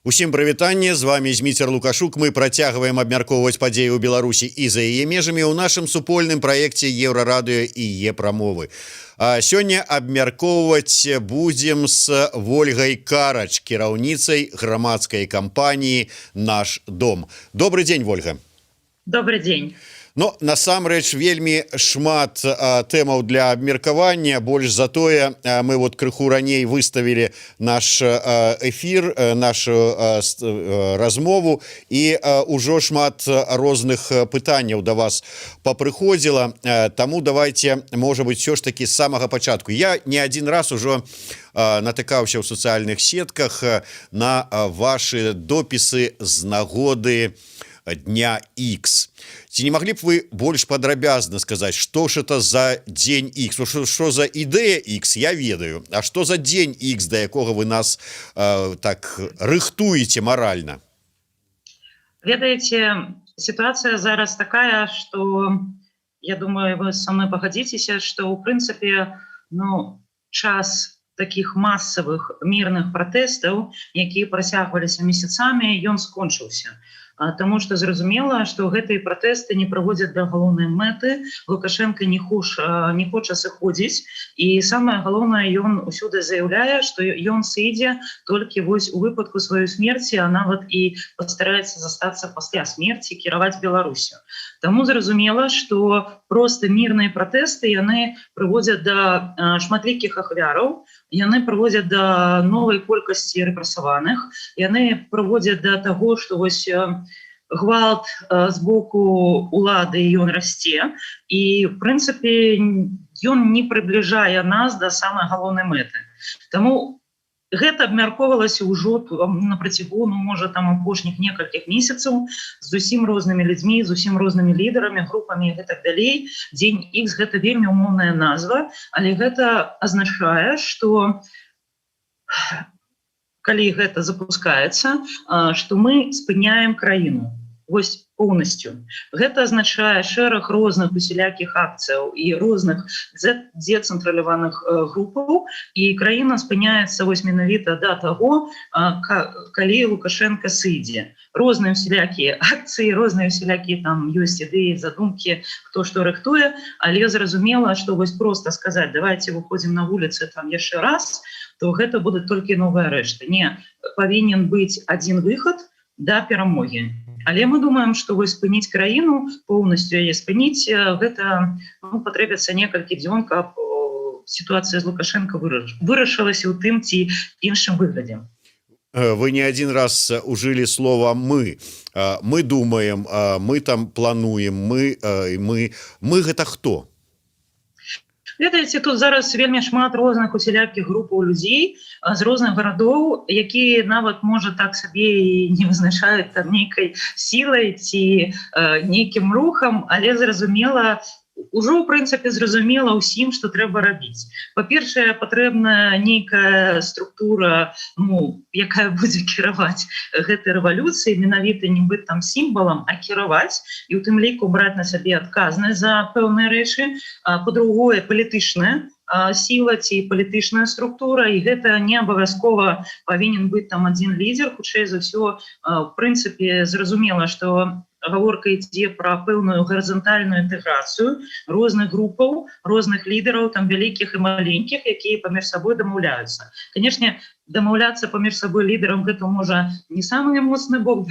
Усім прывітанне, з вами Зміцер Лукашук. Мы працягваем абмяркоўваць падзеі ў Беларусі і за яе межамі ў нашым супольным праекце Еўрарадыё і Е-прамовы. А сёння абмяркоўваць будзем з Вольгай Карач, кіраўніцай грамадскай кампаніі «Наш дом». Добрый день, Вольга. Добрый день. Но насамрэч вельмі шмат тэмаў для абмеркавання. Больш за тое, мы вот крыху раней выставілі наш эфир, нашу размову, і ўжо шмат розных пытанняў да вас папрыходзіла. Таму давайте, можа быть, все ж таки з самага пачатку. Я не один раз ужо натыкаўся ў сацыяльных сетках на ваши допісы з нагоды дня X. Ці не могли б вы больш падрабязна сказаць, что ж это за дзень X? Что за ідэя X, я ведаю, А что за дзень X, да якога вы нас так рыхтуеце маральна? Ведаеце, ситуация зараз такая, что, я думаю, вы со мной пагадзіцеся, что у прынцыпе, ну, час таких массавых мірных пратэстаў, якія працягваліся месяцамі, ён скончыўся. Таму что зразумела, что гэтыя пратэсты не праводзяць да галоўнай мэты. Лукашенко не хоча сыходзіць, і самае галоўнае, ён усюды заяўляе, что ён сыдзе толькі вось у выпадку сваёй смерти, а нават і пастараецца застацца пасля смерти кіраваць Беларусю. Таму зразумела, что просто мірныя пратэсты, яны прыводзяць да шматлікіх ахвяраў, яны прыводзяць да новай колькасці рэпрасаваных, яны прыводзяць да таго, что вось гвалт з боку улады, ён расце, і в прынцыпе ён не прыбліжае нас да самай галоўнай мэты. Таму гэта абмяркоўвалася ўжо на працягу, ну, можа, там апошніх некалькіх месяцаў з зусім рознымі людзьмі, зусім рознымі лідарамі, групамі і так далей. Дзень X — гэта вельмі умоўная назва, але гэта азначае, что калі гэта запускаецца, что мы спыняем краіну вось полностью. Гэта азначае шэраг розных усялякіх акцыяў і розных дэцэнтраляваных групаў, і краіна спыняецца вось менавіта да таго, калі Лукашенко сыдзе. Розныя усялякія акцыі, розныя усялякія там ёсць ідэі, задумкі, хто што рыхтуе, але зразумела, что вось просто сказать: «Давайте выходим на вуліцы там яшчэ раз», то гэта будуць толькі новыя рэшты. Не павінен быць один выход да перамогі. Але мы думаем, что вось спыніць краіну, полностью яе спыніць, гэта, ну, патрэбіцца некалькі дзён, каб сітуацыя з Лукашенко вырашылася ў тым ці іншым выглядзе. Вы не один раз ужылі слова «мы». Мы думаем, мы там плануем, мы. Мы — гэта хто? Ведаеце, тут зараз вельмі шмат розных усялякіх групаў людзей з розных гарадоў, якія нават, можа, так сабе і не вызначаюць там нейкай сілай ці нейкім рухам, але зразумела, ўжо ў прынцыпе зразумела ўсім, што трэба рабіць. Па-першае, патрэбна нейкая структура, ну, якая будзе кіраваць гэтай рэвалюцыі, менавіта не быць там сімвалам, а кіраваць і у тым ліку браць на сабе адказнасць за пэўныя рэчы. Па-другое, палітычная сіла ці палітычная структура, і гэта не абавязкова павінен быць там один лідер. Хутчэй за ўсё, в прынцыпе зразумела, что гаворка ідзе пра пэўную гарызантальную інтэграцыю розных групаў, розных лідараў, там вялікіх і маленькіх, якія паміж сабой дамаўляюцца. Канешне, дамаўляцца паміж сабой лідарам — гэта, можа, не самы моцны бок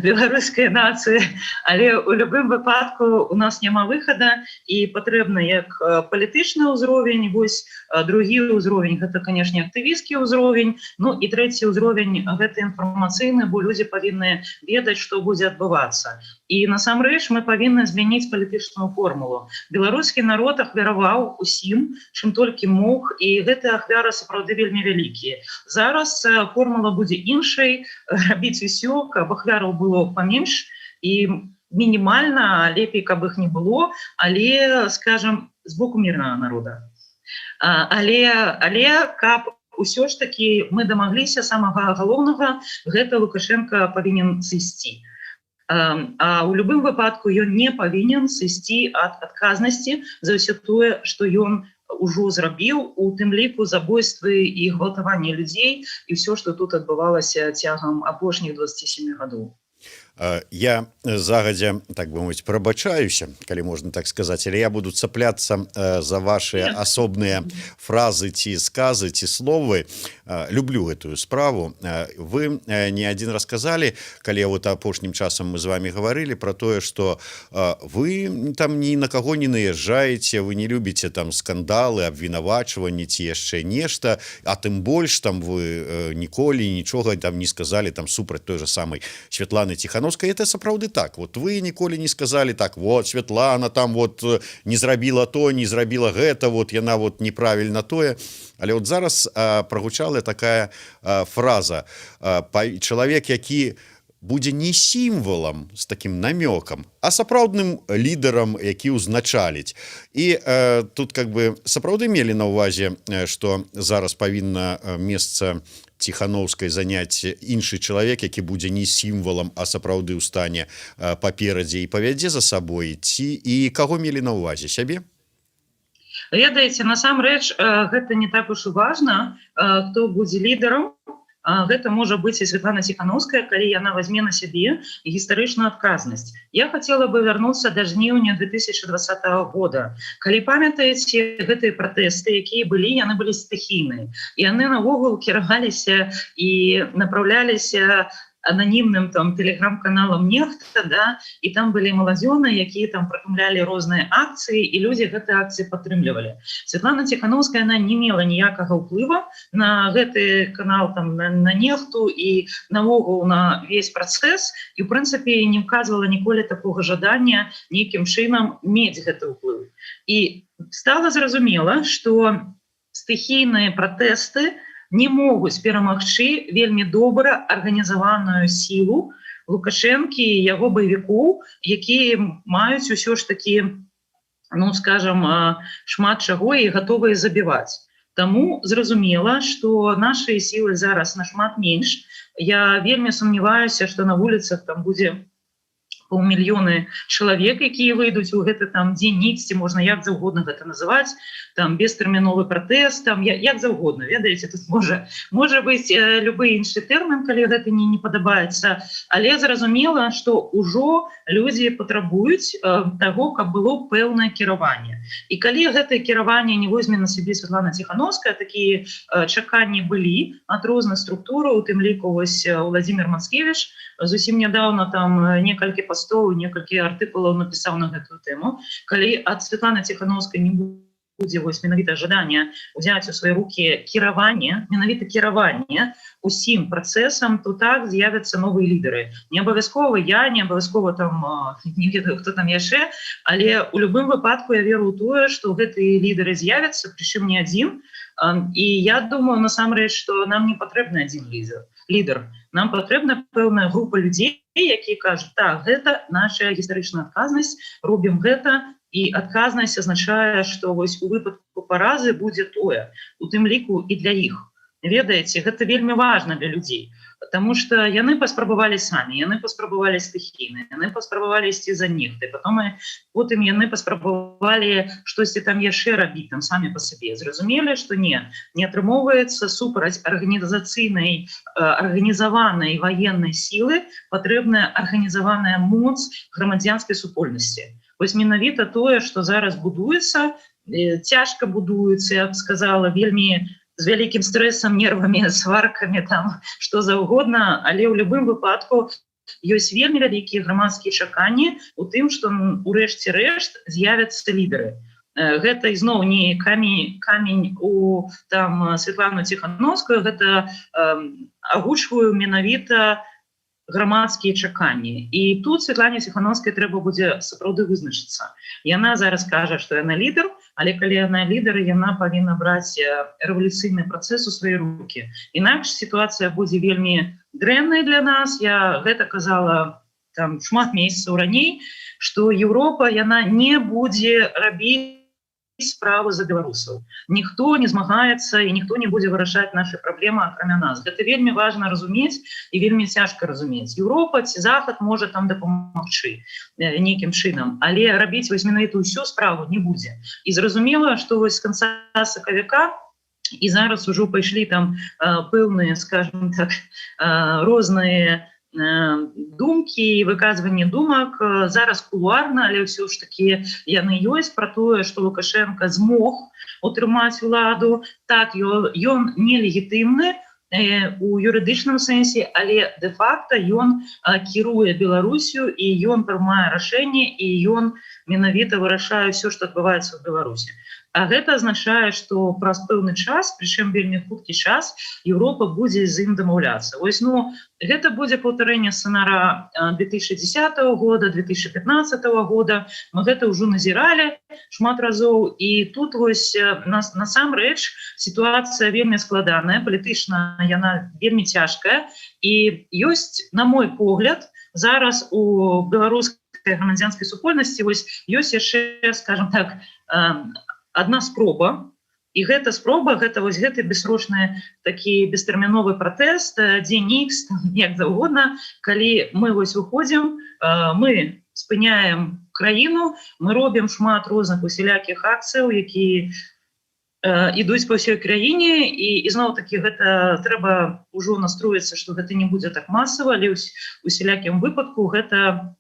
беларускай нацыі, але у любым выпадку у нас няма выхада, і патрэбна як палітычны ўзровень, вось другі ўзровень — гэта, канешне, актывісцкі ўзровень, ну і трэці ўзровень — гэта інфармацыйны, бо людзі павінны ведаць, што будзе адбывацца. І насамрэч мы павінны змяніць палітычную формулу. Беларускі народ ахвяраваў усім, чым толькі мог, і гэтая ахвяра сапраўды вельмі вялікія. Зараз формула будзе іншай: рабіць усё, каб ахвяраў было паменш і мінімальна, лепей, каб іх не было, але, скажем, з боку мірнага народа, але каб усё ж таки мы дамагліся самага галоўнага: гэта Лукашенко павінен сысці. А ў любым выпадку ён не павінен сысці ад адказнасці за ўсё тое, што ён ўжо зрабіў, у тым ліку забойствы і гвалтаванне людзей і все, что тут адбывалася цягам апошніх 27 гадоў. Я загадзя, так бы мовіць, прабачаюся, калі можна так сказаць, але я буду цапляцца за ваши асобныя фразы ці сказы, ці словы. Люблю гэтую справу. Вы не адзін расказалі, калі вот апошнім часам мы з вами гаварылі про тое, что вы там ні на каго не наезжаеце, вы не любіце там скандалы, абвінавачванні ці яшчэ нешта, а тым больш там вы ніколі нічога там не сказали там супраць той же самой Светланы Тихановской. Это сапраўды так? Вот вы ніколі не сказали: «Так, вот Светлана там вот не зрабіла то, не зрабіла гэта, вот яна вот неправильно тое»? Але вот зараз прогучала такая фраза «чалавек, які будзе не сімвалам», с таким намёкам, а сапраўдным лідарам, які ўзначаліць. І тут как бы сапраўды мелі на увазе, что зараз павінна месца Ціхановскай заняць іншы чалавек, які будзе не сімвалам, а сапраўды ў стане паперадзе і павядзе за сабой, ці і каго мелі на увазе, сябе? Ведаеце, насамрэч гэта не так уж і важна, хто будзе лідарам. Гэта можа быць і Светлана Ціхановская, калі яна возьме на сябе гістарычную адказнасць. Я хотела бы вярнуцца да жніўня 2020 года. Калі памятаеце, гэтыя пратэсты, якія былі, яны былі стыхійныя, яны наогул кіраваліся і направляліся ананімным там телеграм-каналам «Нехта», да, і там былі маладзёны, якія там прыдумлялі розныя акцыі, і людзі гэты акцыі падтрымлівалі. Светлана Ціхановская, она не мела ніякага ўплыва на гэты канал там, на «Нехту» і наогул на весь працэс, і в прынцыпе не указывала ніколі такога жадання нейкім чынам мець гэты ўплыў. І стала зразумела, что стыхійныя пратэсты не могуць перамагчы вельмі добра арганізаваную сілу Лукашэнкі і яго баевікоў, якія маюць усё ж такі, ну скажем, шмат чаго і гатовыя забіваць. Таму зразумела, что наши сілы зараз нашмат менш. Я вельмі сумневаюся, что на вуліцах там будзе паўмільёны чалавек, якія выйдуць у гэты там дзень ікс, ці можна як заўгодна гэта называць, там бестэрміновы пратэст, там як заўгодна, ведаеце, тут можа быць любы іншы тэрмін, калі гэта не падабаецца. Але зразумела, что ўжо людзі патрабуюць таго, каб было пэўнае кіраванне. І калі гэтае кіраванне не возьме на сябе Светлана Ціхановская, такія чаканні былі ад розных структураў, у тым ліку вось Владимир Мацкевич зусім нядаўна там некалькі пастоў, некалькі артыкулаў напісаў на гэтую тэму. Калі ад Светланы Ціхановскай не будзе вось менавіта жаданне узяць у свае руки кіраванне, менавіта кіраванне усім працэсам, то так, з'явяцца новыя лідары. Не абавязкова я, не абавязкова там не ведаю, хто там яшчэ, але у любым выпадку я веру ў тое, што гэтыя лідары з'явяцца, прычым не адзін. І я думаю насамрэч, что нам не патрэбны адзін лідар, нам патрэбна пэўная група людзей, якія кажуць: «Так, гэта наша гістарычная адказнасць, робім гэта». І адказнасць азначае, что вось у выпадку паразы будзе тое, у тым ліку і для іх. Ведаеце, гэта вельмі важна для людзей, потому что яны паспрабавалі самі, яны паспрабавалі стыхійна, яны паспрабавалі ісці за «Нехты», потом і потым яны паспрабавалі штосьці там яшчэ рабіць там самі по сабе, зразумелі, что не атрымоўваецца. Супраць арганізацыйнай, арганізаванай военной сілы патрэбная арганізаваная моц грамадзянскай супольнасці. Вось менавіта тое, что зараз будуецца, цяжка будуецца, я б сказала, вельмі з вялікім стрэсам, нервамі, сваркамі, там что заўгодна, але ў любым выпадку ёсць вельмі вялікія грамадскія чаканні у тым, что урэшце рэшт з'явяцца лідары. Гэта ізноў не камень у там Светлану Ціхановскую, гэта агучваю менавіта грамадскія чаканні. І тут Светлане Ціхановскай трэба будзе сапраўды вызначыцца. Яна зараз кажа, што яна лідар, але калі яна лідар, яна павінна браць рэвалюцыйны працэс у свае руки, інакш сітуацыя будзе вельмі дрэннай для нас. Я гэта казала там шмат месяцаў раней, что Еўропа, яна не будзе рабіць справу за беларусаў. Ніхто не змагаецца і ніхто не будзе вырашаць наши праблемы, акрамя нас. Гэта вельмі важно разумець і вельмі цяжка разумець. Еўропа ці Захад можа там дапамагчы нейкім чынам, але рабіць вось менавіта ўсю справу не будзе. І зразумела, что вось з конца сакавіка і зараз ужо пайшлі там пэўныя, скажем так, розныя думкі, выказванне думак, зараз кулуарна, але ўсё ж таки яны ёсць, про тое, что Лукашенко змог утрымаць уладу. Так, ён нелегітымны у юрыдычным сэнсе, але де-факто ён кіруе Беларусю, і ён прымае рашэнне, і ён менавіта вырашае все, что адбываецца ў Беларусі. А гэта азначае, что праз пэўны час, прычым вельмі хуткі час, Еўропа будзе з ім дамаўляцца. Вось, ну, гэта будзе паўтарэнне сцэнара 2010 года, 2015 года. Мы гэта ўжо назіралі шмат разоў. І тут вось нас насамрэч сітуацыя вельмі складаная, палітычна яна вельмі цяжкая. І ёсць, на мой погляд, зараз у беларускай грамадзянскай супольнасці вось ёсць яшчэ, скажем так, одна спроба. І гэта спроба — гэта вось гэты бессрочны такі бестэрміновы пратэст, дзень X, як заўгодна, калі мы вось выходзім, мы спыняем краіну, мы робім шмат розных усялякіх акцыяў, якія ідуць па ўсёй краіне. І ізноў такі гэта трэба ўжо настроіцца, што гэта не будзе так масава, але усялякім выпадку гэта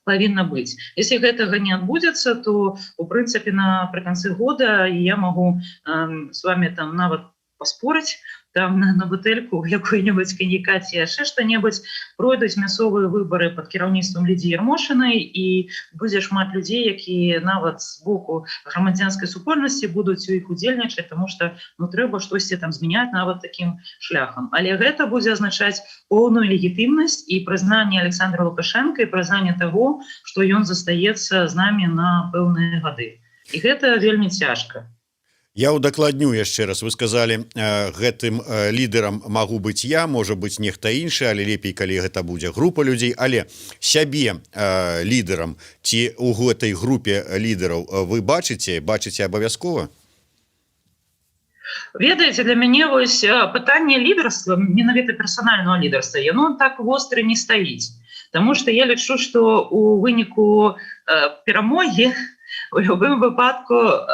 павінна быць. Если гэтага не адбудзецца, то у прынцыпе напрыканцы года я могу с вами там нават паспорыць там на бутэльку якой-нибудь коньяка ці яшчэ что-небудзь: пройдуць мясцовыя выборы под кіраўніцтвам Лідзі Ярмошынай, і будзе шмат людзей, якія нават з боку грамадзянскай супольнасці будуць у іх удзельнічаць, тому что, ну, трэба штосьці там змяняць нават таким шляхам. Але гэта будзе азначаць поўную легітымнасць і прызнанне Александра Лукашенко, і прызнанне того, что ён застаецца з нами на пэўныя гады, і гэта вельмі цяжка. Я удакладню яшчэ раз: вы сказали, гэтым лідарам магу быць я, можа быць нехта іншы, але лепей, калі гэта будзе група людзей. Але сябе лідарам ці у гэтай групе лідараў вы бачыце абавязкова? Ведаеце, для мяне вось пытанне лідарства, менавіта персанального лідарства, яно так востра не стаіць. Таму что я лічу, что у выніку перамогі у любым выпадку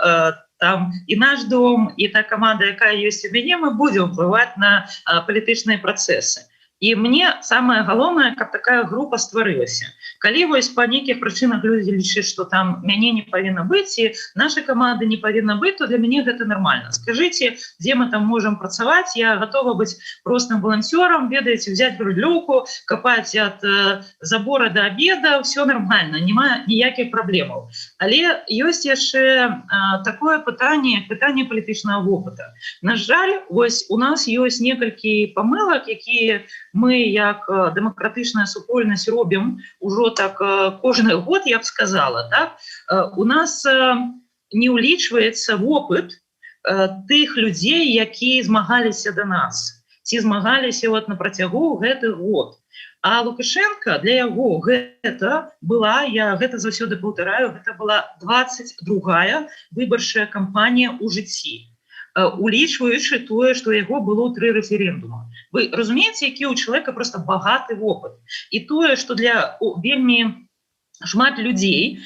там і «Наш дом», і та команда, якая ёсць у мяне, мы будем уплываць на палітычныя працэсы. І мне самое галоўнае, каб такая група стварылася. Калі вось па нейкіх прычынах людзі лічаць, что там мяне не павінна быць і наша команда не павінна быць, то для мяне гэта нормально. Скажите, дзе мы там можем працаваць, я готова быць простым волонцёрам, ведаеце, взять граблюку, копать от забора до обеда, все нормально, няма ніякіх праблемаў. Але ёсць яшчэ такое пытанне, пытанне палітычнага вопыта. На жаль, вось у нас ёсць некалькі памылак, якія мы як дэмакратычная супольнасць робім ужо так кожны год, я б сказала так. У нас не ўлічваецца вопыт тых людзей, якія змагаліся до нас ці змагаліся вот на працягу гэтых год. А Лукашенко, для яго гэта была, я гэта заўсёды паўтараю, гэта была 22 выбарчая кампанія ў жыцці, улічваючы тое, што яго было тры рэферэндума. Вы разумееце, які ў чалавека просто багаты вопыт. І тое, что для вельмі шмат людзей,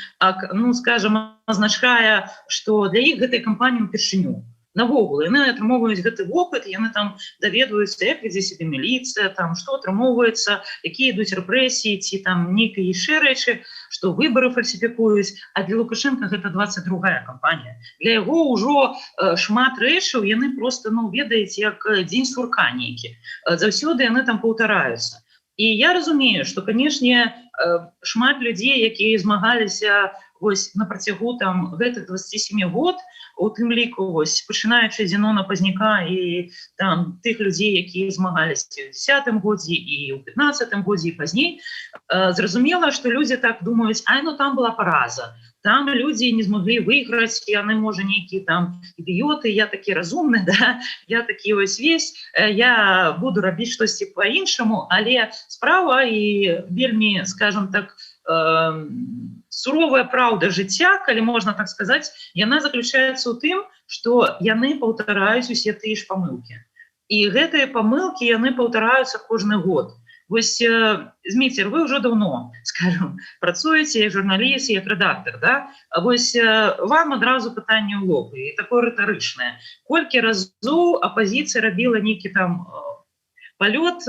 ну, скажем, азначае, что для іх гэтай кампанію упершыню наогул, яны атрымоўваюць гэты вопыт, яны там даведваюцца, як вядзе сябе міліцыя, там што атрымоўваецца, якія ідуць рэпрэсіі ці там нейкія яшчэ рэчы, што выборы фальсіфікуюць. А для Лукашенко гэта 22 кампанія. Для яго ўжо шмат рэчаў яны просто, ну, ведаеце, як дзень сурка нейкі, заўсёды яны там паўтараюцца. І я разумею, что, канешне, шмат людзей, якія змагаліся вось на працягу там гэтых 27 год, у тым ліку вось пачынаючы Зенона Пазняка і там тых людзей, якія змагаліся ў 10-м годзе і ў 15 годзе і пазней, зразумела, что людзі так думаюць: «Ай, ну там была параза, там людзі не змаглі выйграць, яны, можа, нейкія там ідыёты, я такі разумны, да, я такі вось весь, я буду рабіць штосьці по-іншаму». Але справа і вельмі, скажем так, суровая праўда жыцця, калі можна так сказаць, яна заключаецца ў тым, что яны паўтараюць усе тыя ж памылкі. І гэтыя памылкі, яны паўтараюцца кожны год. Вось, Зміцер, вы ўжо даўно, скажем, працуеце як журналіст, як рэдактор, да? Вось вам адразу пытанне ў лоб, і такое рытарычнае: колькі разоў апазіцыя рабіла нейкі там палёт,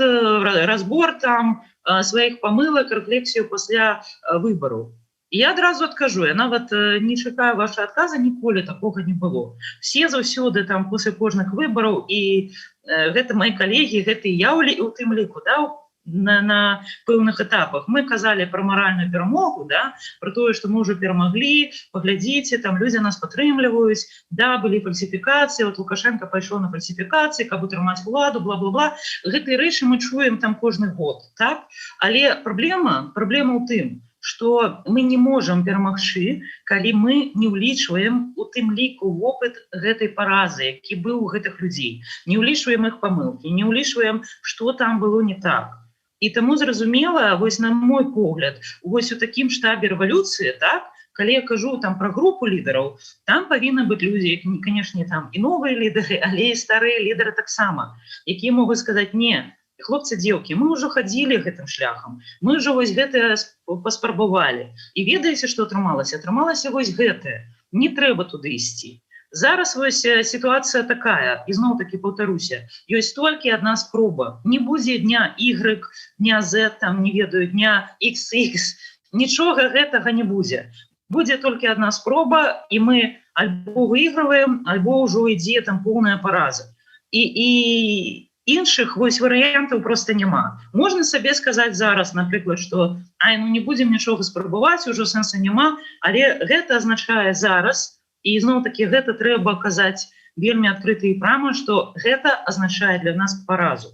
разбор там сваіх памылак, рэфлексію пасля выбару? Я адразу адкажу, я нават не чакаю ваши адказы: ніколі такога не было. Все заўсёды там после кожных выбараў, і гэта мои калегі, гэта я у тым ліку, да, на пэўных этапах мы казалі про маральную перамогу, да, про тое, что мы уже перамаглі, паглядзіце, там люди нас падтрымліваюць, да, былі фальсіфікацыі, вот Лукашенко пайшоў на фальсіфікацыі, каб утрымаць уладу, бла-бла-бла. Гэтыя рэчы мы чуем там кожны год, так? Але праблема ў тым, что мы не можем перамагчы, калі мы не ўлічваем у тым ліку вопыт гэтай паразы, які быў у гэтых людзей, не ўлічваем іх памылкі, не ўлічваем, что там было не так. І таму, зразумела, вось, на мой погляд, вось у такім штабе рэвалюцыі, так, калі я кажу там про групу лідараў, там павінны быць людзі, канешне, там і новыя лідары, але і старыя лідары таксама, якія могуць сказаць: «Не, хлопцы, дзеўкі, мы ўжо хадзілі гэтым шляхам, мы ўжо вось гэтае паспрабавалі, і ведаеце, што атрымалася? Атрымалася вось гэтае, не трэба туды ісці». Зараз вось сітуацыя такая, ізноў таки паўтаруся, ёсць толькі одна спроба. Не будзе дня Y, дня Z, там, не ведаю, дня XX, нічога гэтага не будзе. Будзе толькі одна спроба, і мы альбо выигрываем, альбо ўжо ідзе там полная параза, і іншых вось варыянтаў просто няма. Можна сабе сказаць зараз, напрыклад, что ай, ну не будем нічога спрабаваць, ужо сэнса няма, але гэта азначае зараз, і ізноў таки гэта трэба казаць вельмі адкрыта і прама, что гэта азначае для нас паразу,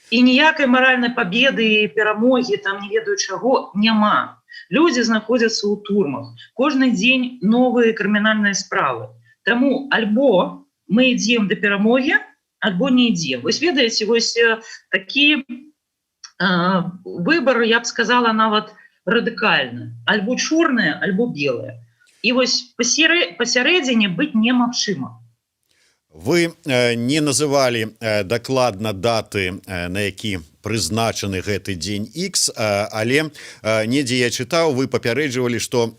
і ніякай маральнай победы, перамогі, там, не ведаю чаго, няма. Люди знаходзяцца ў турмах, кожны дзень новыя крымінальныя справы. Таму альбо мы ідзем да перамогі, альбо не ідзе. Вось ведаеце, вось такі выбор, я б сказала, нават радыкальны: альбо чорнае, альбо белое, і вось пасярэдзіне быць немагчыма. Вы не называлі дакладна даты, на які прызначаны гэты дзень X, але недзе я чытаў, вы папярэджвалі, што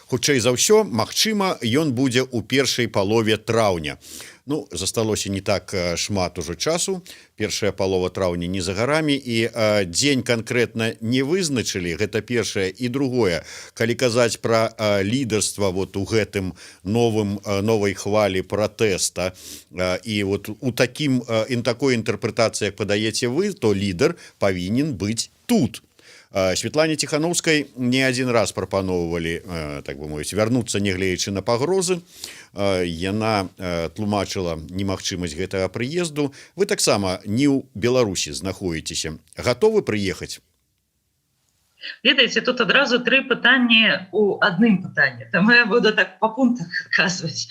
хутчэй за ўсё, магчыма, ён будзе ў першай палове траўня. Ну, засталося не так шмат ужо часу, першая палова траўня не за гарамі, і дзень канкрэтна не вызначылі. Гэта першае. І другое: калі казаць про лідарства вот у гэтым новым новай хвалі пратэста і вот у такім ін такой інтэрпрэтацыі, як падаеце вы, то лідар павінен быць тут. Светлане Ціханоўскай не один раз прапаноўвалі, так бы мовіць, вярнуцца, нягледзячы на пагрозы. Яна тлумачыла немагчымасць гэтага прыезду. Вы таксама не ў Беларусі знаходзіцеся. Гатовы прыехаць? Ведаеце, тут адразу тры пытанні у адным пытанні, там я буду так по пунктах адказваць.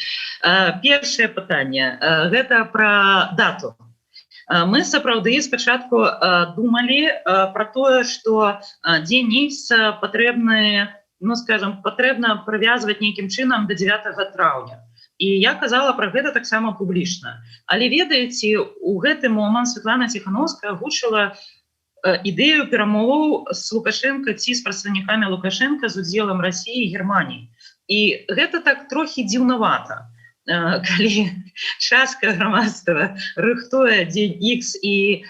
Першае пытанне, гэта про дату. Мы сапраўды спачатку думалі про тое, что дзень Х патрэбны, ну, скажем, патрэбна прывязваць нейкім чынам до 9 траўня, і я казала про гэта таксама публічна. Але, ведаеце, у гэты момант Светлана Ціханоўская агучыла ідэю перамоваў з Лукашенко ці з прадстаўнікамі Лукашенко з удзелам России і Германії, і гэта так трохі дзіўнавата, калі частка грамадства рыхтуе дзень X і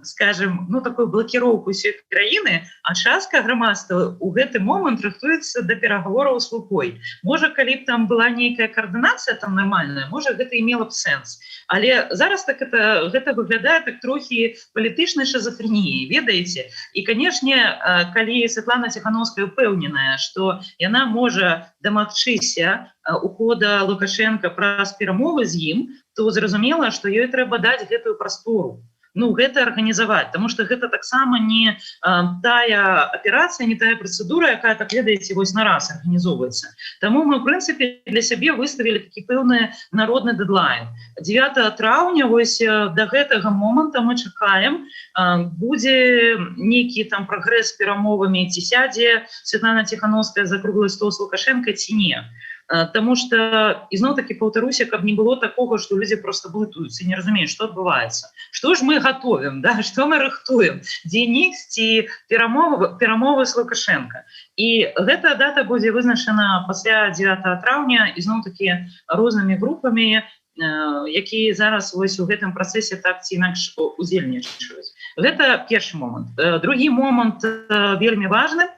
скажем, ну, такую блокіроўку усёй краіны, а частка грамадства у гэты момант рыхтуецца да пераговораў з Лукой. Можа, калі б там была нейкая каардынацыя там нармальная, можа, гэта имело б сэнс, але зараз так это гэта выглядае так трохі палітычнай шызафрэніі, ведаеце. І, канешне, калі Светлана Ціханоўская упэўненая, что яна можа дамагчыся ухода Лукашенко праз перамовы з ім, то зразумела, что ёй трэба даць гэтую прастору. Ну, гэта арганізаваць, потому что гэта таксама не тая аперацыя, не тая працэдура, якая, так ведаеце, вось на раз арганізоўваецца. Таму мы, в прынцыпе, для сябе выставілі такі пэўны народны дэдлайн 9 траўня. Вось до гэтага моманта мы чакаем, будзе нейкі там прагрэс перамовамі, ці сядзе Светлана Ціханоўская за круглы стол с Лукашенко, ці не. Таму что, ізноў таки паўтаруся, каб не было такого, что люди просто блытуюцца, не разумеюць, что адбываецца, что ж мы готовим, да, что мы рыхтуем, дзень Х ці перамовы с Лукашенко. І гэта дата будзе вызначана пасля 9 траўня, ізноў таки рознымі групамі, якія зараз вось у гэтым працэсе так ці інакш удзельнічаюць. Гэта першы момант. Другі момант вельмі важны.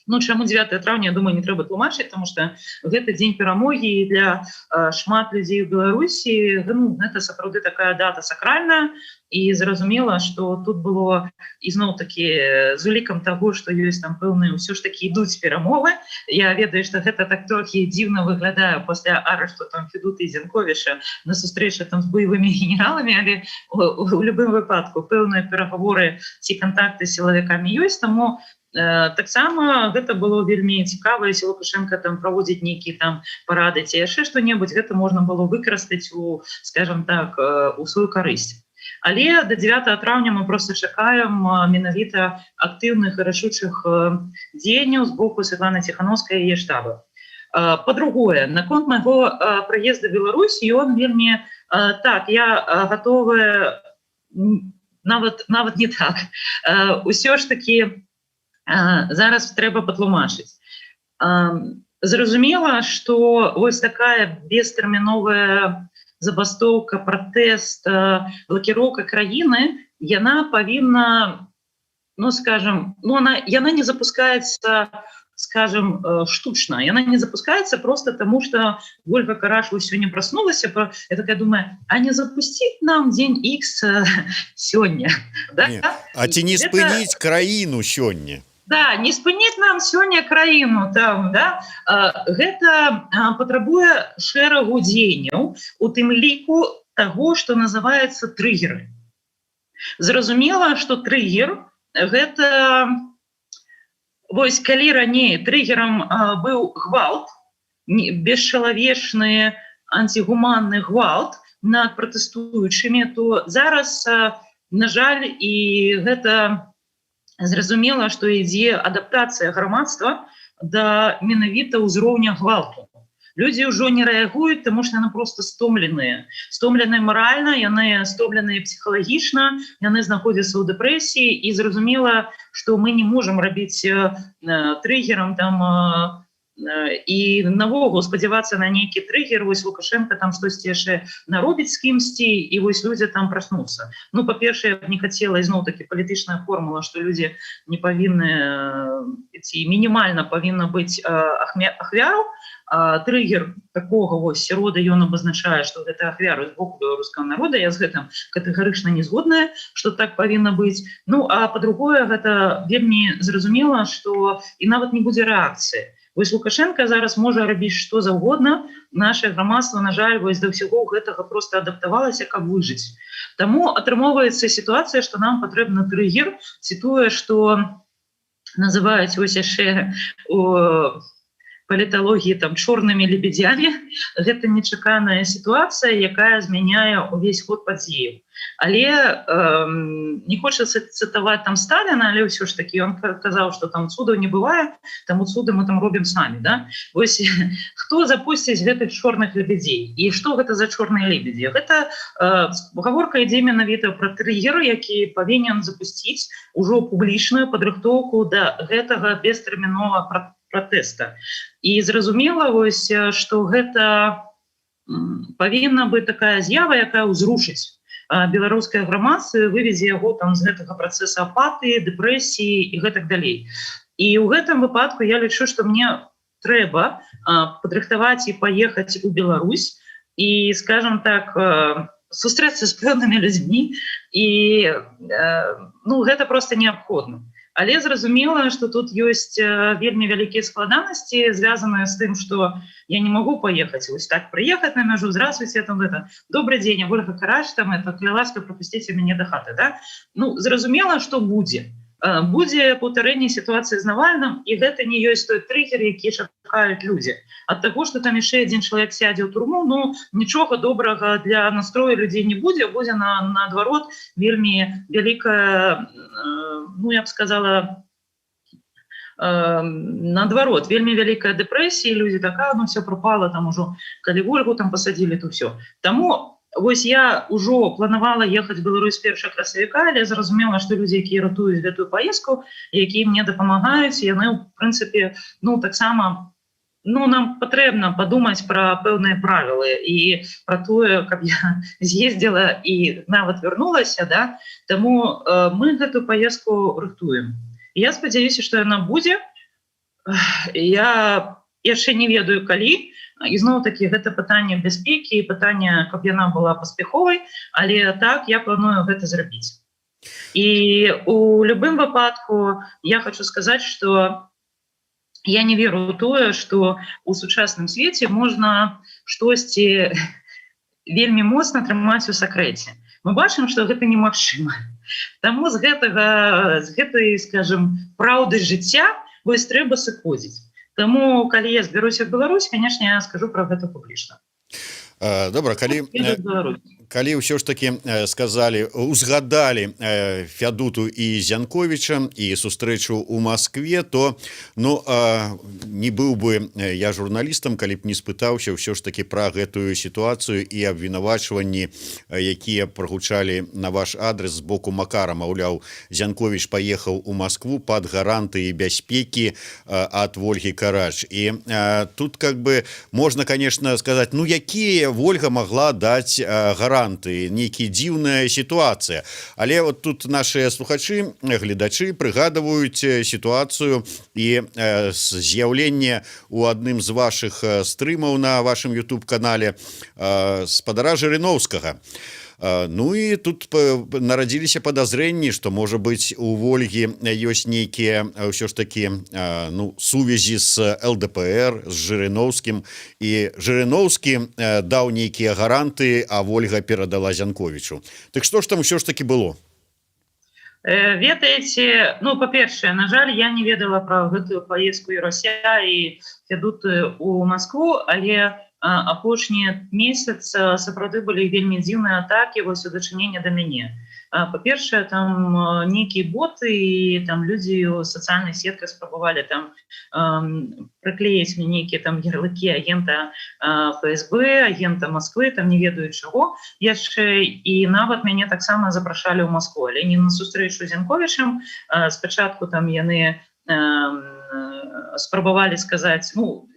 Ну, чаму 9 траўня, я думаю, не трэба тлумачыць, потому что гэта дзень перамогі для шмат людзей у Беларусі. Ну, гэта сапраўды такая дата сакральная, і зразумела, что тут было ізноў таки з улікам таго, что ёсць там пэўныя, ўсё ж таки ідуць перамовы. Я ведаю, что гэта так трохі дзіўна выглядае пасля арышту там Федуты, Зянковіча на сустрэчы там з баявымі генераламі, але у любым выпадку пэўныя перагаворы ці кантакты з сілавікамі ёсць. Таму таксама гэта было вельмі цікава, если Лукашенко там праводзіць нейкія там парады ці яшчэ што-небудзь, гэта можна было выкарыстаць у, скажем так, у сваю карысць. Але до 9 траўня мы просто чакаем менавіта актыўных і рашучых дзеянняў з боку Светланы Ціханоўскай, яе штаба. Па-другое, наконт майго прыезда Беларусь, ён вельмі, так, я гатовая, нават не так, усё ж таки зараз трэба патлумачыць. Зразумела, что вось такая бестэрміновая забастоўка, пратэст, блакіроўка краіны, яна павінна, ну, скажем, ну, яна не запускается, скажем, штучна, яна не запускается просто тому, что Ольга Караш сёння проснулась, я такая думаю: а не запустить нам день X сёння, да? А ці не спыніць краіну сёння? Да, не спыніць нам сёння краіну там, да? Гэта патрабуе шэрагу дзеянняў, у тым ліку того, что называется триггеры. Зразумела, что триггер — гэта вось калі раней триггером быў гвалт, бесчалавечны, антигуманны гвалт над пратэстуючымі, то зараз, на жаль, і гэта зразумела, што ідзе адаптацыя грамадства да менавіта ўзроўня гвалту. Людзі ўжо не рэагуюць, тому что яны просто стомленыя, стомленыя маральна, яны стомленыя псіхалагічна, яны знаходзяцца ў дэпрэсіі. І зразумела, что мы не можем рабіць триггером там і наогул спадзявацца на нейкі триггер, вось Лукашенко там штосьці яшчэ наробіць з кімсьці, і вось людзі там праснуцца. Ну, па-першае, не хацела, ізноў таки палітычная формула, что людзі не павінны ці мінімальна павінна быць ахвяру. Триггер такога вось рода, ён абазначае, что гэта ахвяру з боку беларускага народа. Я з гэтым катэгарычна не згодная, что так павінна быць. Ну, а па-другое, гэта вельмі зразумела, что і нават не будзе рэакцыі. Вось Лукашенко зараз можа рабіць што заўгодна, наше грамадства, на жаль, вось да ўсяго гэтага просто адаптавалася, каб выжыць. Таму атрымоўваецца сітуацыя, что нам патрэбна триггер ці тое, что называюць вось яшчэ у паліталогіі там чорнымі лебедзямі. Гэта нечаканая сітуацыя, якая змяняе увесь ход падзеяў. Але не хочацца цытаваць там Сталіна, але ўсё ж таки он казаў, что там цудаў не бывае, таму цуды мы там робім самі, да? Вось хто запусціць гэтых чорных лебедзей і что гэта за чорныя лебедзі? Гэта гаворка ідзе менавіта пра триггер, які павінен запусціць ужо публічную падрыхтоўку да гэтага бестэрмінова пратэста. І зразумела вось, что гэта павінна быць такая з'ява, якая ўзрушыць беларускае грамадства, вывезе яго там з гэтага працэса апатыі, дэпрэсіі і гэтак далей. І ў гэтым выпадку я лічу, что мне трэба падрыхтаваць і паехаць у Беларусь і, скажем так, сустрэцца з пэўнымі людзьмі, і ну, гэта просто неабходна. Але зразумела, что тут ёсць вельмі вялікія складанасці, звязаныя з тым, что я не могу поехать вось так, прыехаць на мяжу: «Здравствуйте, там, это, добрый день, Ольга Карач, там, это, калі ласка, пропустите мяне до хаты», да? Ну, зразумела, что будзе паўтарэнне сітуацыі з Навальным, і гэта не ёсць той трыггер, які чакаюць людзі. Ад таго, что там яшчэ один чалавек сядзе ў турму, ну, нічога добрага для настрою людзей не будзе. Будзе на наадварот вельмі вялікая, ну, я б сказала, наадварот, вельмі вялікая дэпрэсія. Людзі такая: «Ну, все пропало там ужо, калі Ольгу там посадили, то все». Таму вось я ўжо планавала ехаць Беларусь 1 красавіка, але зразумела, што людзі, якія рыхтуюць гэтую паездку, якія мне дапамагаюць, яны ў прынцыпе, ну, таксама, ну, нам патрэбна падумаць пра пэўныя правілы і пра тое, каб я з'ездзіла і нават вярнулася, да. Таму мы гэтую паездку рыхтуем. Я спадзяюся, што яна будзе. Я яшчэ не ведаю калі. Ізноў такі, гэта пытанне бяспекі, пытанне, каб яна была паспяховай, але так, я планую гэта зрабіць. І у любым выпадку я хочу сказаць, что я не веру ў тое, что у сучасным свеце можна штосьці вельмі моцна трымаць у сакрэце. Мы бачым, что гэта немагчыма. Таму з гэтага, з гэтай, скажем, праўды жыцця вось трэба сыходзіць. Таму, калі я збяруся в Беларусь, конечно, я скажу про гэта публічна. Добра, калі ўсё ж таки сказалі, узгадалі Фядуту і Зянковіча і сустрэчу у Москве, то, ну, не быў бы я журналістам, калі б не спытаўся ўсё ж таки пра гэтую сітуацыю і абвінавачванні, якія прагучалі на ваш адрес з боку Макара. Маўляў, Зянковіч паехаў у Москву под гарантыі бяспекі ад Ольгі Карач. І тут как бы можна, конечно, сказать: ну, якія Ольга могла даць гаранты, нейкі дзіўная сітуацыя. Але вот тут наши слухачы, гледачы прыгадваюць сітуацыю і з'яўленне у адным з ваших стрымаў на вашем YouTube канале спадара Жырыноўскага. Ну і тут нарадзіліся падазрэнні, что, можа быть, у Ольгі ёсць нейкія ўсё ж таки, ну, сувязі з ЛДПР, з Жырыноўскім, і Жырыноўскі даў нейкія гаранты, а Ольга перадала Зянковічу. Так что ж там ўсё ж таки было? Ведаеце, ну, па-першае, на жаль, я не ведала пра гэтую паездку Юрася і Фядуты у Москву, але апошні месяц сапраўды былі вельмі дзіўныя атакі вось у дачынення да мяне. Па-першае, там нейкія боты і там людзі ў сацыяльных сетках спрабавалі там прыклеіць мне нейкія там ярлыкі агента ФСБ, агента Москвы, там не ведаю чаго яшчэ. І нават мяне таксама запрашалі ў Москву, але не на сустрэчу з Зянковічам. Спачатку там яны спрабавалі сказаць, ну,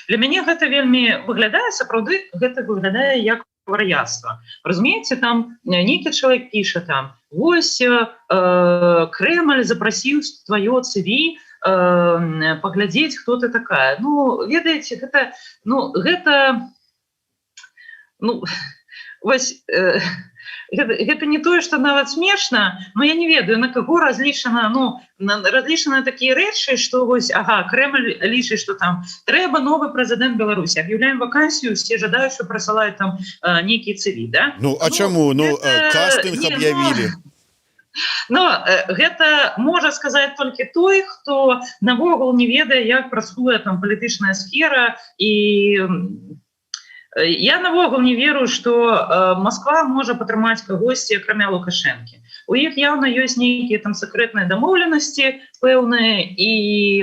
для мяне гэта вельмі выглядае, сапраўды гэта выглядае як вар'яцтва, разумееце? Там нейкі чалавек піша там: «Вось, Крэмль запрасіў твоё CV паглядзець, хто ты такая». Ну, ведаеце, гэта, ну, гэта, ну, вось гэта не тое, что нават смешна, но я не ведаю, на каго разлічана, ну, разлічаны такія рэчы, что вось, ага, Крэмль лічыць, что там трэба новы прэзідэнт Беларусі, объявляем вакансію, все жадаючы прасылаюць там нейкі CV, да? Ну, а чаму? Ну, гэта, кастынг не, ну, объявили. Но гэта можа сказаць толькі той, хто наогул не ведае, як працуе там палітычная сфера. І я наогул не веру, что Москва можа падтрымаць кагосьці, акрамя Лукашэнкі. У іх яўна ёсць нейкія там сакрэтныя дамоўленасці пэўныя, і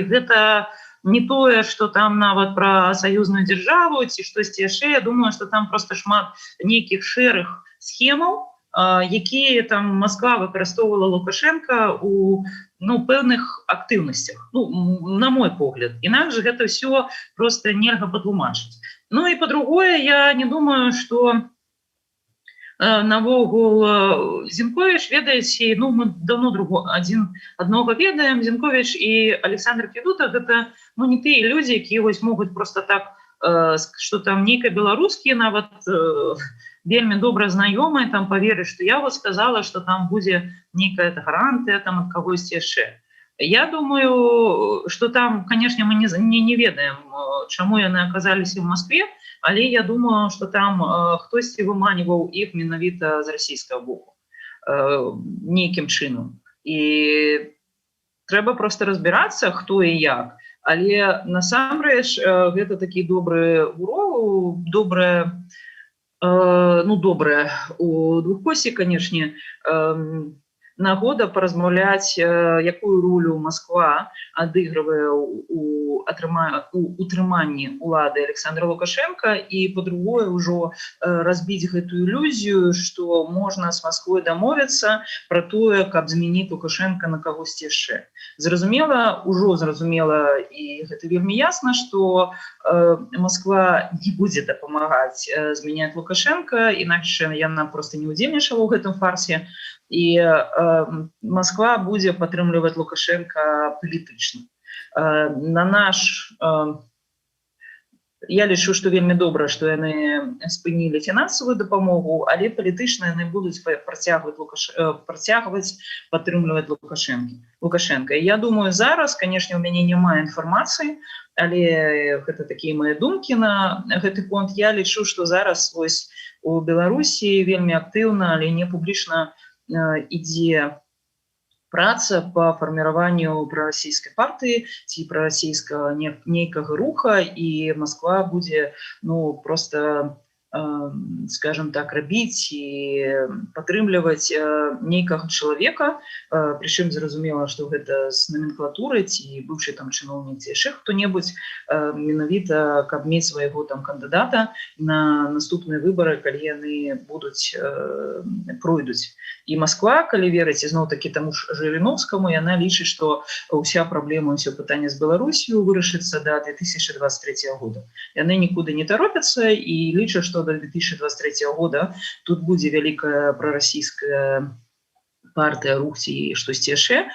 гэта не тое, что там нават пра саюзную дзяржаву ці штосьці яшчэ. Я думаю, что там просто шмат нейкіх шэрых схемаў, якія там Москва выкарыстоўвала Лукашенко у, ну, пэўных актыўнасцях. Ну, на мой погляд, інакш гэта все просто нельга патлумачыць. Ну і по-другое, я не думаю, что наогул Зінковіч, ведаеце, ну, мы давно другу адзін аднога ведаем. Зінковіч і Александр Федута — гэта, ну, не тыя людзі, якія вось могуць просто так, что там нейкая беларускія, нават вельмі добра знаёмыя, там поверыць, что я вот сказала, что там будзе нейкая гарантыя там ад кагосьці яшчэ. Я думаю, что там, конечно, мы не ведаем, чаму яны оказались в Москве, але я думаю, что там хтосьці выманіваў іх менавіта з расійскага боку нейкім чынам, і трэба просто разбірацца, хто і як. Але насамрэч гэта такі добры урок, добрая, ну, добрая у двухкосе, канешне, нагода паразмаўляць, якую ролю Москва адыгрывае у атрыма у утрыманні улады Александра Лукашенко, і, по-другое, ўжо разбіць гэтую ілюзію, что можна с Москвой дамовіцца про тое, каб змяніць Лукашенко на кагосьці яшчэ. Зразумела, ўжо зразумела, і гэта вельмі ясна, что Москва не будзе дапамагаць змяняць Лукашенко, інакш яна просто не удзельнічала ў гэтым фарсе, і Москва будзе падтрымліваць Лукашенко палітычна. На наш я лічу, что вельмі добра, что яны спынілі фінансавую дапамогу, але палітычна яны будуць працягваць падтрымліваць Лукашенко. Я думаю, зараз, конечно, у мяне няма інфармацыі, але гэта такія мои думкі на гэты конт. Я лічу, что зараз вось у Беларусі вельмі актыўна, але не публічна, ідзе праца по фарміраванню прарасійскай партыі ці прарасійскага нейкага руха, і Москва будзе, ну, просто, скажем так, рабіць і падтрымліваць нейкага чалавека, прычым зразумела, что гэта з наменклатуры ці быўшы там чыноўнік, ці яшчэ хто-небудзь, менавіта каб мець свайго там кандыдата на наступныя выбары, калі яны будуць пройдуць. І Москва, калі верыць ізноў такі таму ж Жырыновскаму, яна лічыць, что ўся праблема, ўсё пытанне з Беларусію вырашыцца до 2023 года. Яны нікуды не таропяцца і лічаць, что до 2023 года тут будзе вялікая прарасійская партыя, рух ці штосьці яшчэ,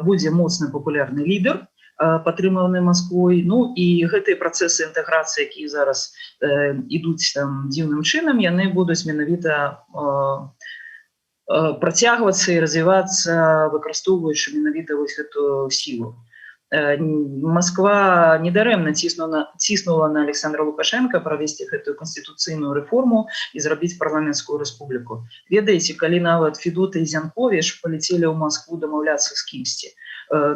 будзе моцны папулярны лідар, падтрыманы Москвой. Ну і гэтыя працэсы інтэграцыі, якія зараз ідуць там дзіўным чынам, яны будуць менавіта працягвацца і развівацца, выкарыстоўваючы менавіта вось гэту сілу. Москва недарэмна ціснула на Александра Лукашенко правесці гэтую канстытуцыйную рэформу і зрабіць парламенцкую рэспубліку. Ведаеце, калі нават Федота і Зянковіч паляцелі ў Москву дамаўляцца з кімсьці.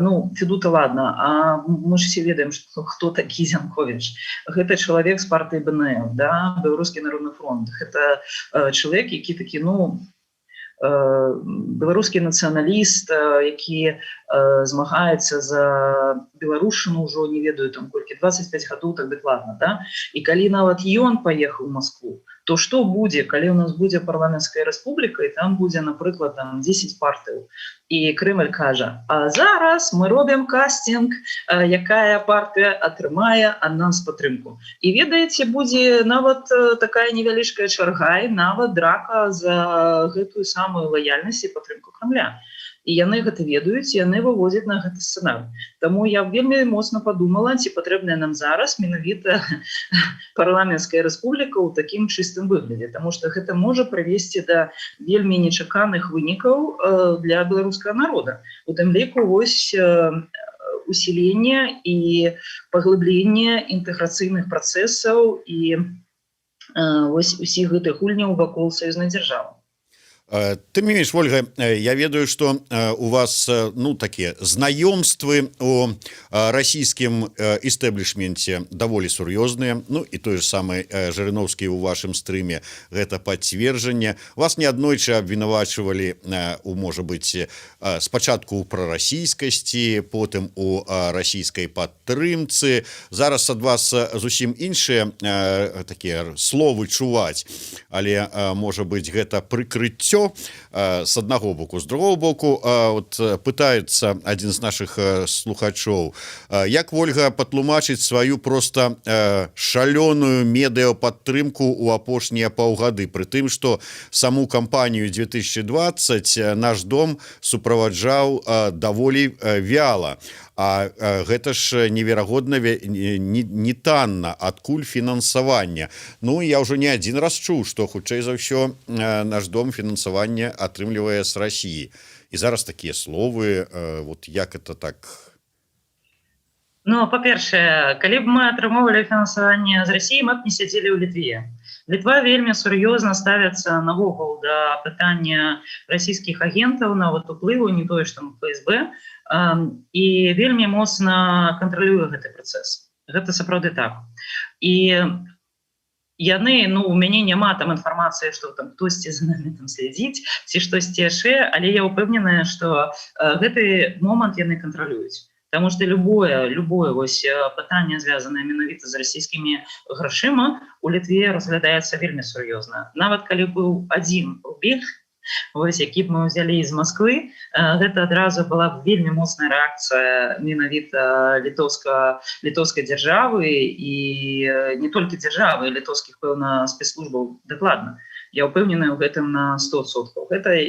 Ну, Федута ладно, а мы ж все ведаем, что хто такі Зянковіч. Гэта чалавек з партыі БНФ, да, Беларускі народны фронт. Гэта чалавек, які такі, ну, беларускі нацыяналіст, які змагаецца за беларушчыну ўжо не ведаю там колькі, 25 гадоў так дакладна, да? І калі нават ён паехаў у Москву, то что будзе, калі у нас будзе парламенцкая рэспубліка і там будзе, напрыклад, там 10 партыяў, і Крэмль кажа: «А зараз мы робім кастинг, якая партыя атрымае ад нас падтрымку». І, ведаеце, будзе нават такая невялічкая чарга і нават драка за гэтую самую лаяльнасць і падтрымку Крамля. І яны гэта ведаюць, яны выводзяць на гэты сцэнар. Таму я вельмі моцна падумала, ці патрэбная нам зараз менавіта парламенцкая рэспубліка ў такім чыстым выглядзе, потому что гэта можа прывесці да вельмі нечаканых вынікаў для беларускага народа, у тым ліку вось усиление і паглыбленне інтэграцыйных працэсаў і вось усіх гэтых гульняў вакол саюзнай дзяржавы. Тым не менш, Ольга, я ведаю, что у вас, ну, такія знаёмствы у расійскім істэблішменце даволі сур'ёзныя. Ну і той же самы Жырыноўскі у вашым стрыме гэта пацверджанне. Вас неаднойчы абвінавачвалі у, можа быть, спачатку у прарасійскасці, потым у расійскай падтрымцы. Зараз ад вас зусім іншыя такія словы чуваць, але, можа быть, гэта прыкрыццё с аднаго боку. З другого боку, вот пытается один з наших слухачоў, як Ольга патлумачыць сваю просто шалёную медыападтрымку у апошнія паўгады, пры тым что саму кампанію 2020 «Наш дом» суправаджаў даволі вяла? А гэта ж неверагодна не танна. Адкуль фінансаванне? Ну, я ўжо не адзін раз чуў, что, хутчэй за ўсё, «Наш дом» фінансаванне атрымлівае з России. І зараз такія словы. Вот як это так? Ну, па-першае, калі б мы атрымоўвалі фінансаванне з Расіі, мы б не сядзелі ў Літве. Літва вельмі сур'ёзна ставіцца наогул да пытання расійскіх агентаў, нават уплыву, не тое што ФСБ, і вельмі моцна кантралюе гэты працэс. Гэта сапраўды так. І яны, ну, у мяне няма там інфармацыі, што там хтосьці за нами там следзіць ці штосьці яшчэ, але я ўпэўненая, што гэты момант яны кантралююць. Потому что любое вось пытанне, звязанае менавіта з расійскімі грашыма, у Літве разглядаецца вельмі сур'ёзна. Нават калі быў один рубель, вось, які б мы ўзялі з Москвы, гэта адразу была б вельмі моцная рэакцыя менавіта літоўскай дзяржавы, і не толькі дзяржавы, літоўскіх, пэўна, спецслужбаў дакладна. Я ўпэўненая ў гэтым на 100%. Гэта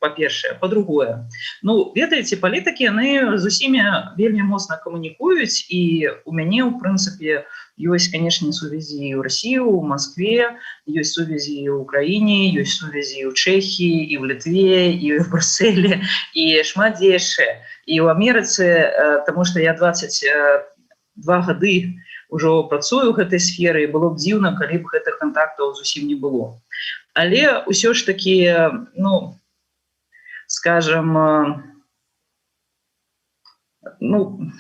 па-першае. Па-другое, ну, ведаеце, палітыкі, яны з усімі вельмі моцна камунікуюць, і у мяне, ў прынцыпе, ёсць, канешне, сувязі ў Расію, у Москве, ёсць сувязі ў Украіне, ёсць сувязі ў Чэхіі, і ў Літве, і ў Брусселе, і шмат дзе яшчэ, і ў Амерыцы, таму што я 22 гады ўжо працую ў гэтай сферы, і было б дзіўна, калі б гэтых кантактаў зусім не было. Але ўсё ж таки, ну, скажем, ну,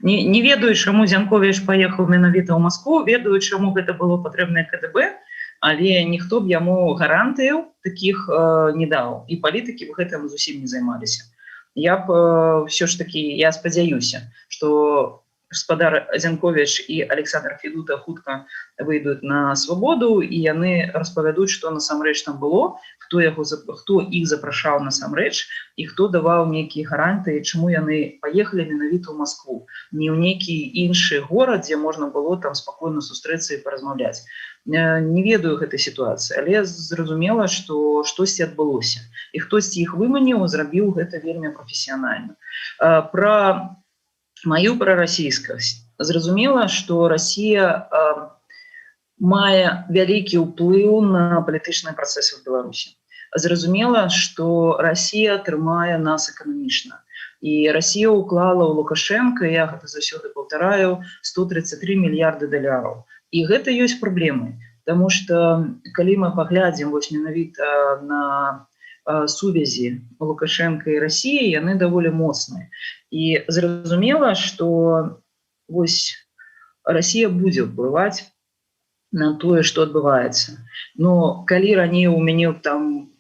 не ведаю, чаму Зянковіч паехаў менавіта ў Москву, ведаю, чаму гэта было патрэбнае КДБ, але ніхто б яму гарантыяў таких не даў, і палітыкі б гэтым зусім не займаліся. Я б ўсё ж таки, я спадзяюся, что спадар Зянковіч і Александр Федута хутка выйдуць на свабоду і яны распавядуць, што насамрэч там было, хто іх запрашаў насамрэч і хто даваў нейкія гарантыі, чаму яны паехалі менавіта ў Москву, не ў нейкі іншы горад, дзе можна было там спакойна сустрэцца і паразмаўляць. Не ведаю гэтай сітуацыі, але зразумела, што штосьці адбылося і хтосьці іх выманіў, зрабіў гэта вельмі прафесіянальна. Про маю прарасійскасць: зразумела, что Россия мае вялікі ўплыў на палітычныя працэсы в Беларусі. Зразумела, что Россия трымае нас эканамічна, і Россия уклала ў Лукашенко, я гэта заўсёды паўтараю, 133 мільярды даляраў, і гэта ёсць праблемы. Потому что калі мы паглядзім вось менавіта на сувязі Лукашенко і России, яны даволі моцныя, і зразумела, что вось Россия будзе ўплываць на тое, что адбываецца. Но калі раней у мяне там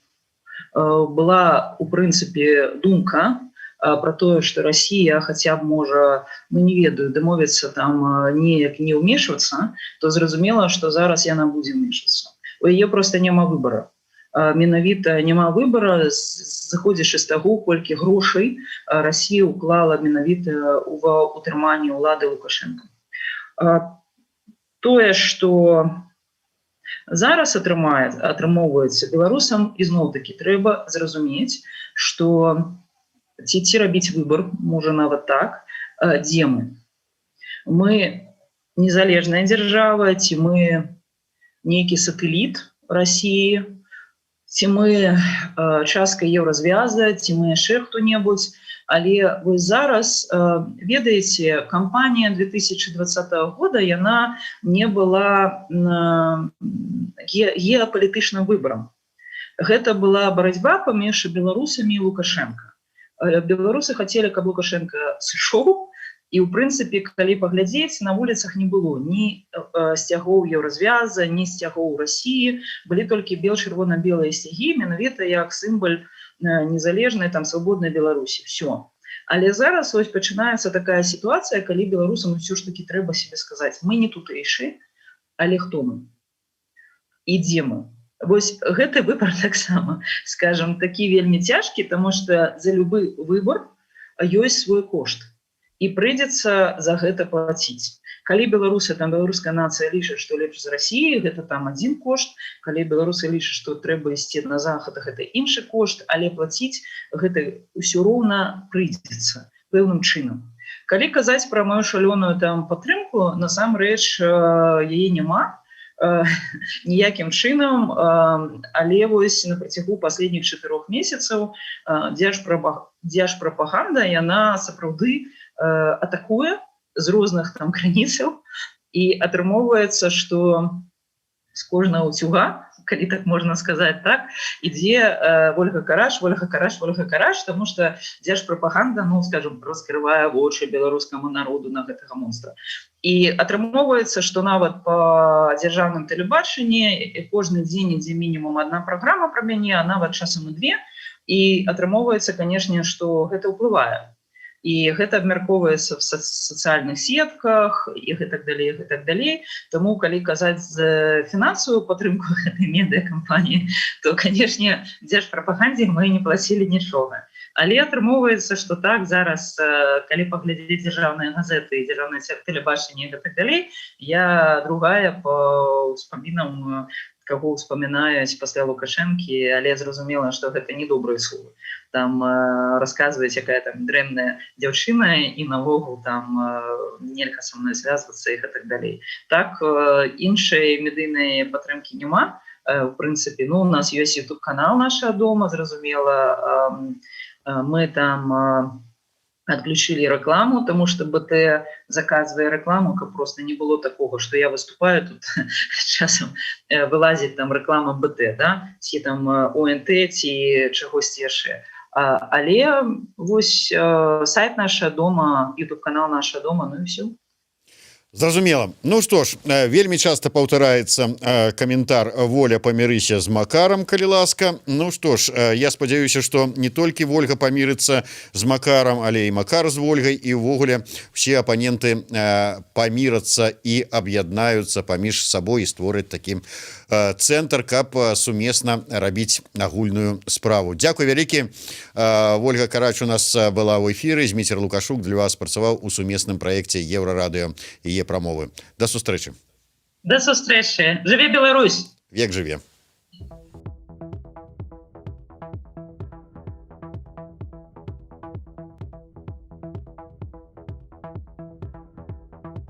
была, у прынцыпе, думка про тое, что Россия хотя б можа, ну, не ведаю, дамовіцца там, неяк не ўмешвацца, то зразумела, что зараз яна будзе ўмешвацца. У яе просто няма выбора, менавіта няма выбора, зыходзячы з таго, колькі грошай Россия уклала менавіта ува утрыманні ўлады Лукашенко. Тое, что зараз атрымоўваецца беларусам, ізноў таки трэба зразумець, что ці рабіць выбор, можа, нават так, дзе мы незалежная дзяржава ці мы нейкі сатэліт России, ці мы частка Еўразвяза, ці мы яшчэ хто-небудзь. Але вось зараз, ведаеце, кампанія 2020 года, яна не была геапалітычным выбарам. Гэта была барацьба паміж беларусамі і Лукашенко. Беларусы хацелі, каб Лукашенко сышоў, і ў прынцыпе, калі паглядзець, на вуліцах не было ні сцягоў Еўразвяза, ні сцягоў России, былі толькі бел чырвона-белыя сцягі, менавіта як сімвал незалежнай, там, свабоднай Беларусі. Все. Але зараз вось пачынаецца такая сітуацыя, калі беларусам ўсё ж таки трэба себе сказаць: мы не тутэйшы, але хто мы і дзе мы? Вось гэты выбор таксама, скажем, такі вельмі цяжкі, тому что за любы выбор ёсць свой кошт, і прыйдзецца за гэта плаціць. Калі беларусы, там, беларуская нацыя лічыць, што лепш з России, гэта там один кошт. Калі беларусы лічаць, што трэба ісці на захад, гэта іншы кошт, але плаціць гэта ўсё роўна прыйдзецца пэўным чынам. Калі казаць пра мою шалёную там падтрымку, насамрэч яе няма. Ніякім чынам. Але вось на працягу последних 4 месяцаў дзяржпрапаганда, яна сапраўды атакуе з розных там крыніцаў, і атрымоўваецца, что з кожнага уцюга, калі так можна сказать, так ідзе «Ольга Караш, Ольга Караш, Ольга Караш», тому что дзяржпрапаганда, ну, скажем, раскрывае вочы беларускаму народу на гэтага монстра. І атрымоўваецца, что нават по дзяржаўным тэлебачанні кожны дзень ідзе мінімум одна праграма про мяне, а нават часам і две. І атрымоўваецца, конечно, что гэта ўплывае і гэта абмяркоўваецца в сацыяльных сетках і гэтак далей, і так далей. Таму, калі казаць за фінансавую падтрымку гэтай медыакампаніі, то, конечно, дзяржпрапагандзе мы не плацілі нічога. Але атрымоўваецца, что так, зараз, калі паглядзець дзяржаўныя газеты і дзяржаўнае тэлебачанне і так далей, я другая по ўспамінам, каго ўспамінаюць пасля Лукашэнкі. Але зразумела, что гэта не добрыя словы, там расказваюць, якая там дрэнная дзяўчына, і наогул там нельга со мной связываться і так далей. Так, іншай медыйнай падтрымкі няма в прынцыпе. Ну, у нас ёсць YouTube канал «Наша дома», зразумела, мы там отключили рекламу, тому что БТ заказывая рекламу, каб просто не было такого, что я выступаю тут, часам вылазит там реклама БТ, да, ці там ОНТ, ці чагосьці яшчэ. Але вось сайт «Наша дома», YouTube канал «Наша дома», ну и все. Зразумела. Ну что ж, вельмі часто паўтараецца каментар: «Воля, памірыся з Макарам, калі ласка». Ну что ж, я спадзяюся, что не толькі Ольга памірыцца з Макарам, але і Макар з Ольгай, і увогуле все апаненты памірацца і аб'яднаюцца паміж сабой і створаць такі цэнтр, каб сумесна рабіць агульную справу. Дякую вялікі. Ольга Карач у нас была ў эфіры. Зміцер Лукашук для вас працаваў у сумесным праекце Еўрарадыё і «Прамовы». Да сустрэчы. Да сустрэчы. Жыве Беларусь! Век жыве!